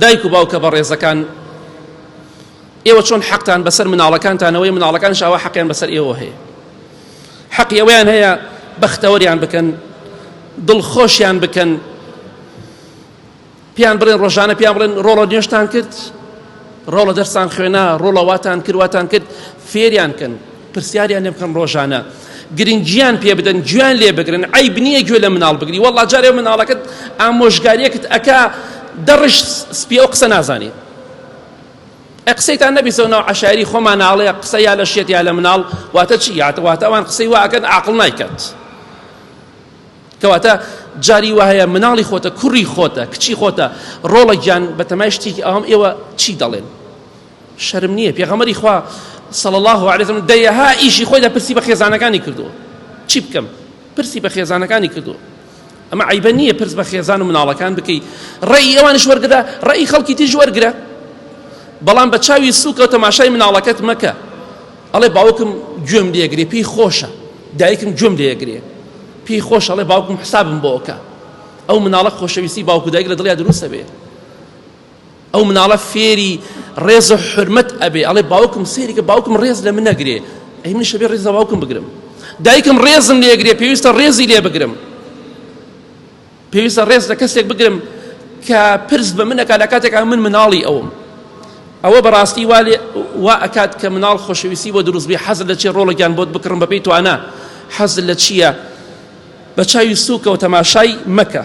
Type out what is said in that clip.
دایک و باوکە بەڕێزەکان ئێوە چۆن حەقتان بەسەر مناڵەکانتانەوەی مناڵەکانش ئەوە حەقیان بەسەر ئێوە هەیە حەقی ئەوەیان هەیە بەختەوەریان بکەن دڵخۆشیان بکەن پێیان بڵێن ڕۆژانە پێیان بڵێن ڕۆڵە نوێژتان کرد ڕۆڵە دەرسان خوێنا ڕۆڵە واتان کرد واتان کرد فێریان کەن پرسیاریان لێ بکەن ڕۆژانە گرنگیان پێ بدەن گوێیان لێ بگرن عیب نییە گوێ لە مناڵ بگری وەڵا جارێ مناڵەکەت ئامۆژگاریەکت ئەکا دەڕش سپی ئەو قسە نازانی ئەی قسەیتان نەبیسەوە ناو عەشایری خۆمان ئاڵێ قسە یا لە شێت یا لە مناڵ واتە چی یاتە واتە ئەوان قسەی وا ئەکەن عاقڵ نایکات کەواتە جاری وا هەیە مناڵی خۆتە کوڕی خۆتە کچی خۆتە ڕۆڵە گیان بەتەمای شتێکی ئەوام ئێوە چی دەڵێن شەرم نییە پێغەمبەری خوا صلی الله علیه وسلم دەیەها ئیشی خۆی لە پرسی بە خێزانەکانی کردووە چی بکەم پرسی بە خێزانەکانی کردووە ئەمە عیبە نییە پرس بە خێزان و مناڵەکان بکەی ڕێی ئەوانش وەرگرە ڕێی خەڵکی تیژ وەرگرە بەڵام بە چاوی سووکە و تەماشای مناڵەکەت مەکە ئەڵێ باوکم گوێم لێگرێ پێی خۆشە دایکم گوێم لێگرێ پێی خۆش ئەڵێ باوکم حسابم بۆکە ئەو مناڵە خۆشەویستی باوک و دایک لە دڵیا دروستە بێ ئەو مناڵە فێری ڕێز و حرمەت ئەبێ ئەڵێ باوکم سەیری کە باوکم ڕێز لە من نەگرێ ئەی منیش ئەبێ ڕێز لە باوکم بگرم دایکم ڕێزم لێگرێ پێویستە ڕێزی لێ بگرم پێویستە ڕێز لە کەسێک بگرم کە پرس بە منەکە لە کاتێکا من مناڵی ئەوم ئەوە بەڕاستی وا وا ئەکات کە مناڵ خۆشەویستی بۆ دروست بێ حەز لە چێ ڕۆڵەگیان بۆت بکڕم بەپێی توانا حەز لە چییە بە چاوی سووکەوە تەماشای مەکە.